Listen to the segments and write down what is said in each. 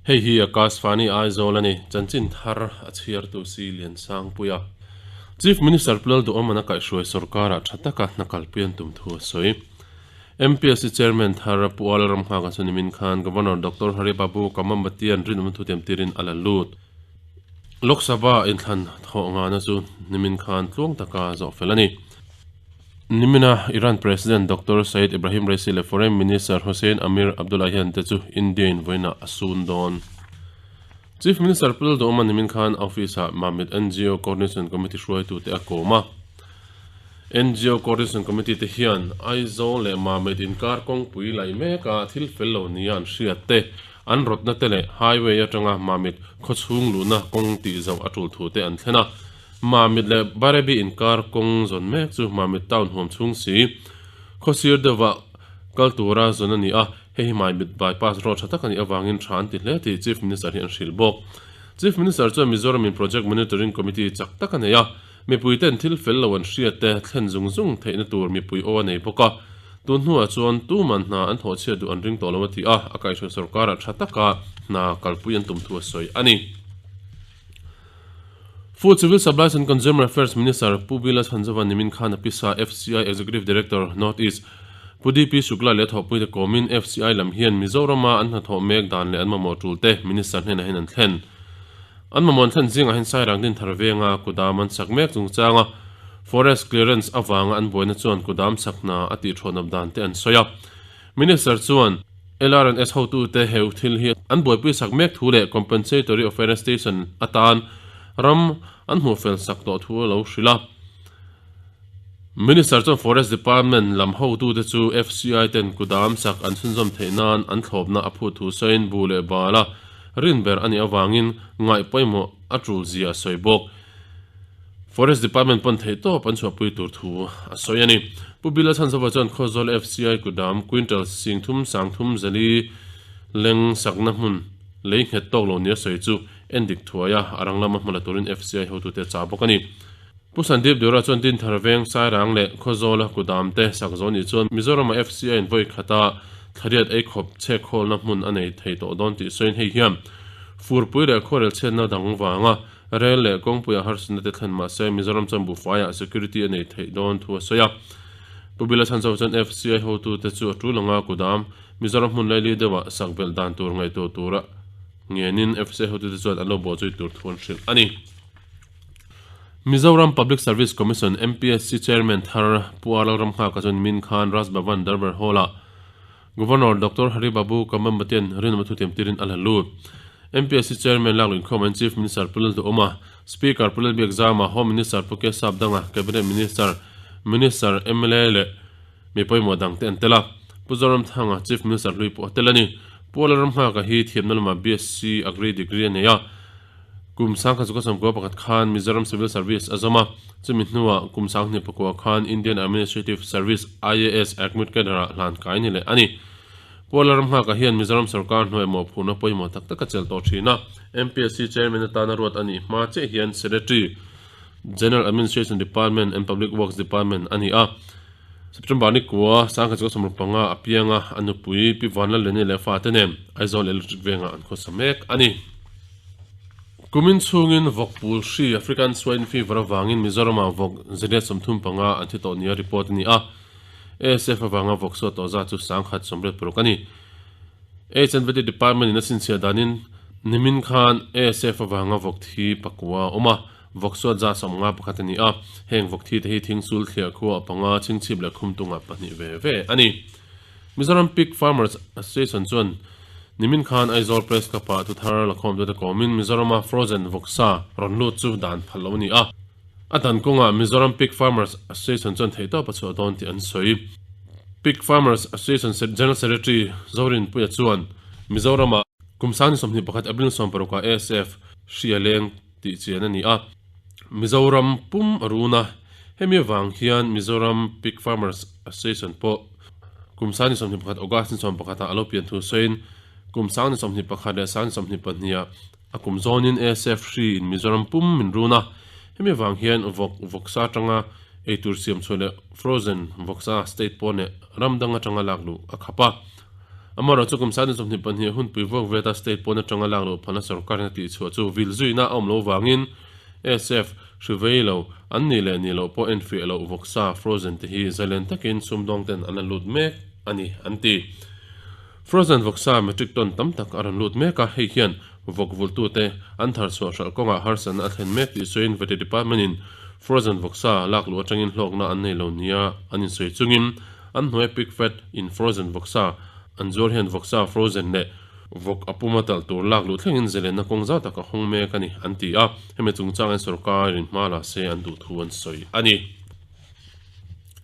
Hei hi Akashvani Aizawl a ni, chanchin thar a chhiartu si Liansangpuia. Chief Minister Pu Lalduhawman a kaihhruai sorkarah tha taka hna kalpui an tum thu a sawi. MPSC Chairman thar Pu Ala Ramnghaka chu nimin khan Governor Doctor Hari Babu Kamambatian rinawmna thutiam tirin a la lut. Lok Sabha inthlan thawh ngana chu nimin khan tluang taka zawh fel a ni. Nimina Iran President Doctor Said Ibrahim Raisi leh Foreign Minister Hossein Amir Abdollahian te chu India-in vawiinah a sun dawn. Chief Minister Pu Lalduhawma nimin khan office-ah Mamit NGO Coordination Committee hruaitute a kawm a. NGO Coordination Committee te hian Aizawl leh Mamit inkar kawngpui laih meka thil fel lo nia an hriat te, an rawtna te leh highway atanga Mamit khawchhung luhna kawng tih zauh a tul thu te an thlen a. Mamit leh Barebi inkar kawng zawn mek chu Mamit town huam chhung si khawsir deuhva kal tura zawn a ni a, hei hi Mamit bypass road tha tak a nih avangin tha an ti hle tih Chief Minister hi an hrilh bawk. Chief Minister chuan Mizoram in Project Monitoring Committee chak tak a nei a, mipui ten thil fel lo an hriat te thlen zung zung theihna tur mipui aw a nei bawk a, tun hnuah chuan tuman hna an thawh chhiat duh an ring tawh lo a ti a, a kaihhruai sorkarah tha taka hna kalpui an tum thu a sawi a ni. Food, Civil Supplies and Consumer Affairs Minister Pu Bilas Hanzova nimin khan a pisa FCI Executive Director, North East, Pu DP Shukla leh a thawhpuite kawmin FCI lam hian Mizorama an hnathawh mek dan leh an mamawh tulte Minister hnenah hian an thlen. An mamawh an thlen zingah hian Sairang Dinthar venga kudam an sak mek chungchanga Forest Clearance avanga an buaina chuan kudam sak hna a tihthawhnap dan te an sawi a. Minister chuan LRNS hotute heu thil hi an buaipui sak mek thu leh Compensatory Afforestation atan ram an hmuh fel sak tawh thu a lo hrilh a. Minister chuan Forest Department lam hotute chu FCI ten kudam sak an chhunzawm theih nan an thlawpna a phut thu sawiin bu leh bala rin ber a nih avangin ngaih pawimawh a tul zia a sawi bawk. Forest Department pawn theih tawp an chhuahpui tur thu a sawi a ni. Pu Bila Chhanzova chuan Khawzawl FCI kudam quintal singthum sangthum zali leng sakna hmun lei nghet tawk lo nia sawi chu endik thuai a, a rang lama hmala turin FCI hotute a chah bawk a ni. Pu Sandeep Deora chuan Dinthar Veng, Sairang leh Khawzawla kudam te sak zawh nih chuan Mizorama FCI in vawi khata thlariat ei khawp chhekkhawlna hmun a nei thei tawh dawn tih sawiin hei hian furpui leh khuarel chhiatna dang vanga Rel leh kawngpuiah harsatna te thlen mah se Mizoram chuan buhfaiah security a nei theih dawn thu a sawi a. Pu Bila Chhanchau chuan FCI hotute chu a tul anga kudam Mizoram hmun laili deuhah sak belh dan tur ngaihtuah tura ngenin FCI hotute chuan an lo bawhzui tur thu an hrilh a ni. Mizoram Public Service Commission, MPSC, Chairman thar Pu R Lalramnghaka chuan Min Khan Raj Bhavan Darbar Hall-ah Governor Doctor Hari Babu Kambhampatian rinawm thutiam tirin a la lut. MPSC Chairman lak luinkhawm an Chief Minister Pu Lalduhawma, Speaker Pu Lalbiakzama, Home Minister Pu Kesap Danga, Cabinet Minister, Minister, mla leh mi pawimawh dangte an tel a. Pu Zoramthanga, Chief Minister hlui pawh a tel a ni. Pu Lalramnghaka hi thiamna lamah BSc Agri degree a nei a. Kum sangkhat chu ka sawmkua pakhat khan Mizoram Civil Service a zawm a, chumi hnuah kum sanghnih pakua khan Indian Administrative Service, IAS, Admit Cadre-ah hlan kai ni leh a ni. Pu Lalramnghaka hian Mizoram sorkar hnuai mawhphurhna pawimawh tak tak a chelh tawh thin a, MPSC Chairman atana ruat a nih hma chiah hian Secretary, General Administration Department and Public Works Department a ni a. September ni kua sangkhat chu ka 15 a piang a, a nupui Pi Vanlaleni leh a fate nen Aizawl Electric Vengah an khawsa mek a ni. Kumin chhungin vawk pul hri African Swine Fever avangin Mizoramah vawk zariat 35 an thi tawh nia report a ni a. ASF avanga vawk suat tawh zat chu 186 a ni. HNVT Department in a chhinchhiah danin nimin khan ASF avanga vawk thi pakua a awm a, vawk suat zat 51 a ni a. Heng vawk thi te hi thingsul thliah khua panga chhingchhip leh khumtunga pahnih ve ve a ni. Mizoram Pig Farmers Association chuan nimin khan Aizawl Press Club-ah thuthar lakhawm tute kawmin Mizorama frozen vawksa rawn lut chu dan phal lo a ni a. A dan kawngah Mizoram Pig Farmers Association chuan theihtawp a chhuah dawn tih an sawi. Pig Farmers Association General Secretary Zorinpuia chuan Mizoramah kum 21 April 16 ah ASF hri a leng tih chian a ni a. Mizoram pum a run a, hemi avang hian Mizoram Pig Farmers Association pawh kum 21 August ni 11 ah a lo pian thu sawiin kum 21 leh 22 ah a kum zawnin ASF hri in Mizoram pum min run a, hemi avang hian vawk vawksa atanga eitur siam chhuah leh frozen vawksa state pawn leh ram dang atanga lak luh a khap a. Amaherawhchu kum 2022 hunpui vuak veta state pawn atanga lak loh phalna sorkarin a tihchhuah chu vil zuina a awm lo vangin SF hri vei lo an nih leh nih loh pawh enfiah loh vawksa frozen te hi zalen takin sumdawng ten an la lut mek a ni an ti. Frozen vawksa metric ton tam tak a rawn lut mek a, hei hian vawk vultute an thar chhuah hralh kawngah harsatna a thlen mek tih sawiin Vety Department in frozen vawksa lak luh atangin hlawkna an nei lo nia an insawi chungin An hnuai pig fat in frozen vawksa an zuar hian vawksa frozen leh vawk a puma talh tur lak luh thlengin zelenna kawng zau tak a hawng mek a ni an ti a, hemi chungchangin sorkarin hma la se an duh thu an sawi a ni.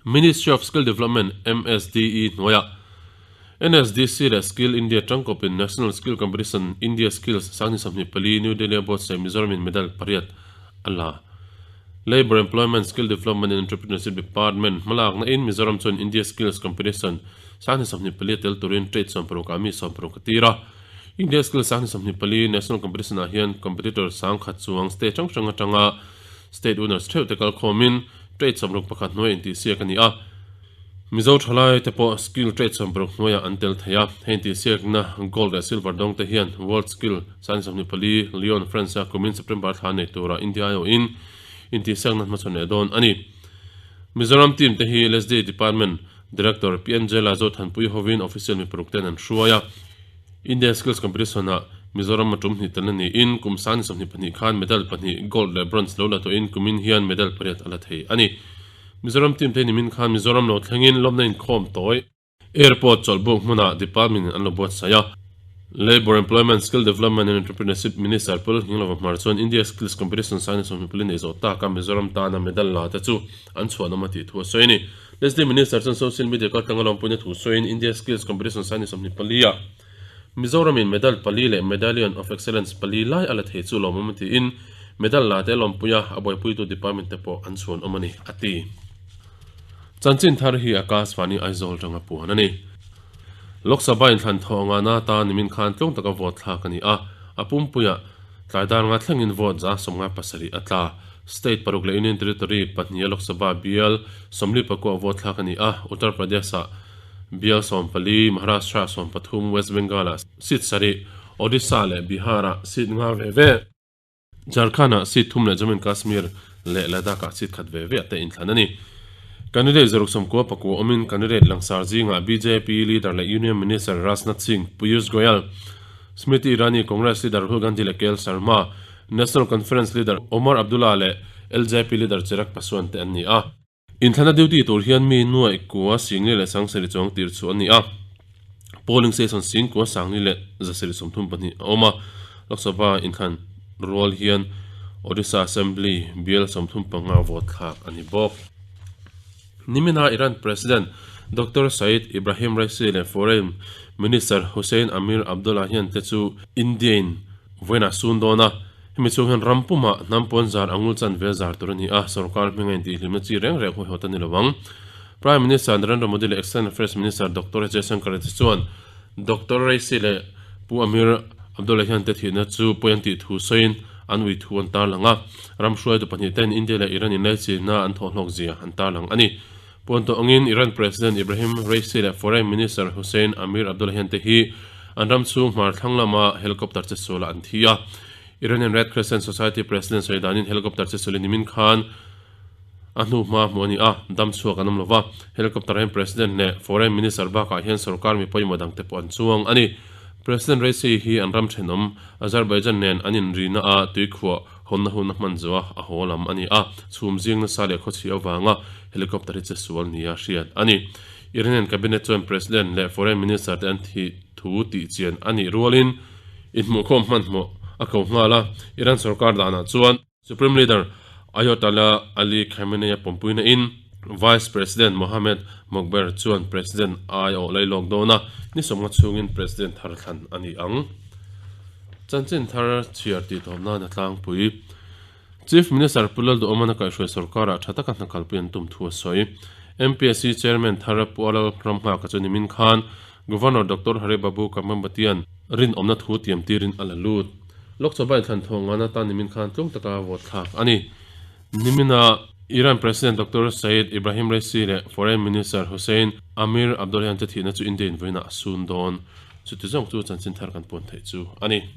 Ministry of Skill Development, MSDE, hnuaiah NSDC leh Skill India tangkawpin National Skill Competition India Skills 2024 New Delhi a buatsaih Mizoramin medal pariat a la. Labour Employment, Skill Development and Entrepreneurship Department hmalakna in Mizoram chuan India Skills Competition 2024 a tel turin trade 60 ah mi 60 a tir a. India Skills 2024 National Competition ah hian competitor 10,000 chuang state hrang hrang atanga state winners theuh te kalkhawmin trade 61 hnuaiah intihsiak a ni a. Mizo thalai te pawh skill trade 60 hnuaiah an tel thei a, hei intihsiakna gold leh silver dawng te hian World Skill 2024 Lyon, France a kumin September thla nei tura India aiawhin intihsiakna hmachhawn leh dawn a ni. Mizoram team te hi LSD Department Director Pi Angela Zothanpui hovin official mi paruk ten an hruai a. India Skills Competition ah Mizoram a tum hnih telna niin kum 2022 khan medal pahnih gold leh bronze lo la tawhin kumin hian medal pariat a la thei a ni. Mizoram team te nimin khan Mizoram lo thlengin lawmna inkhawm tawi. Airport chawlhbuk hmunah department in an lo buatsaih a. Labour, Employment, Skill Development and Entrepreneurship Minister Pu Lalnghinglova Hmar chuan India Skills Competition Saina sawmhnih pali nei zawh taka Mizoram tana medal la te chu an chhuanawm a tih thu a sawi a ni. Leslie Minister chuan social media kaltlanga lawmpuina thu sawiin India Skills Competition Saina 24 ah Mizoramin medal pali leh Medallion of Excellence pali lai a la thei chu lawmawm a tiin medal la te lawmpui a, a buaipuitu department te pawh an chhuanawm a ni, a ti. Chanchin thar hi Akashvani Aizawl tanga puan a ni. Lok Sabha inthlan thawh ngana atan nimin khan tlawng taka vote thlak a ni a, a pumpuiah tlai dar nga thlengin vote 97 a tla. State paruk leh Union Territory pahniha Lok Sabha bial 44 vote thlak a ni a, Uttar Pradesh-ah bial 14, Maharashtra-ah 13, West Bengal-ah seat sarih, Odisha leh Bihar-ah seat nga ve ve. Jharkhand-ah seat thum leh Jammu and Kashmir leh Ladakh-ah seat khat ve ve a te inthlan a ni. Candidate 69 awmin candidate langsar zingah bjp leader leh Union Minister Rajnath Singh, Piyush Goyal, Smriti Irani, Congress leader Rahul Gandhi leh KL Sharma, National Conference leader Omar Abdullah leh LJP leader Chirag Paswan te an ni a. Inthlana duty tur hian mi nuaih kua singli leh sangsarih chuang tir chu a ni a, polling station sing kua sangli leh zasarih 32 a awm a. Lok Sabha inthlan rual hian Odisha Assembly bial 35 vote thlak a ni bawk. Nimina Iran President Doctor Saeed Ibrahim Raisi leh Foreign Minister Hossein Amir Abdollahian te chu India-in vawiinah sun dawn a. Hemi chhung hian ram pumah hnam pawn zar angul chan ve zar tur a ni a, sorkar hminga intihhlimna chi reng reng huaihawt a ni lo ang. Prime Minister Narendra Modi leh External Affairs Minister Doctor Jaishankar te chuan Doctor Raisi leh Pu Amir Abdollahian te thihna chu pawi an tih thu sawiin an ui thu an tarlang a, ram hruaitu pahnih ten India leh Iran inlaichinna an thawhhlawk zia an tarlang a ni. Puan tawh angin Iran President Ibrahim Raisi leh Foreign Minister Hossein Amir Abdollahian te hi an ram chhung hmar thlang lama helicopter che sualah an thi a. Iranian Red Crescent Society President sawi danin helicopter che sualin nimin khan a hnu hma hmuh a ni a, dam chhuak an awm lo va. Helicopter ah hian President leh Foreign Minister bakah hian sorkar mi pawimawh dangte pawh an chuang a ni. President Raisi hi an ram thenawm Azerbaijan nen an inrina a tuikhuah hawnna hun a hman zawh a, a haw lam a ni a, chhum zing nasa leh khawchhia avanga helicopter hi che sual nia hriat a ni. Iranian cabinet chuan President leh Foreign Minister te an thih thu tih chian a nih rualin inhmuhkhawm hmanhmawh a ko nghal a, Iran sorkar danah chuan Supreme Leader Ayatollah Ali Khamenei a pawmpuina in Vice President Mohammad Mokhber chuan President ai awh lailawk dawn a, ni sawmnga chhungin President thar thlan a ni ang. Chanchin thar chhiar tih tawp nan a tlangpui. Chief Minister Pu Lalduhawmana kaihhruai sorkarah tha taka hna kalpui an tum thu a sawi. MPSC Chairman thar Pu Alal Ramnghaka chu nimin khan Governor Doctor Hari Babu Kambhampatian rinawmna thu tiam tirin a la lut. Lok Sabha inthlan thawh ngan atan nimin khan tlung taka vote thlak a ni. Nimina. Iran President Doctor Seyed Ebrahim Raisi leh Foreign Minister Hossein Amir Abdollahian te thihna chu India in vawiinah a sun dawn. Chuti zawng chu chanchin thar kan puan theih chu a ni.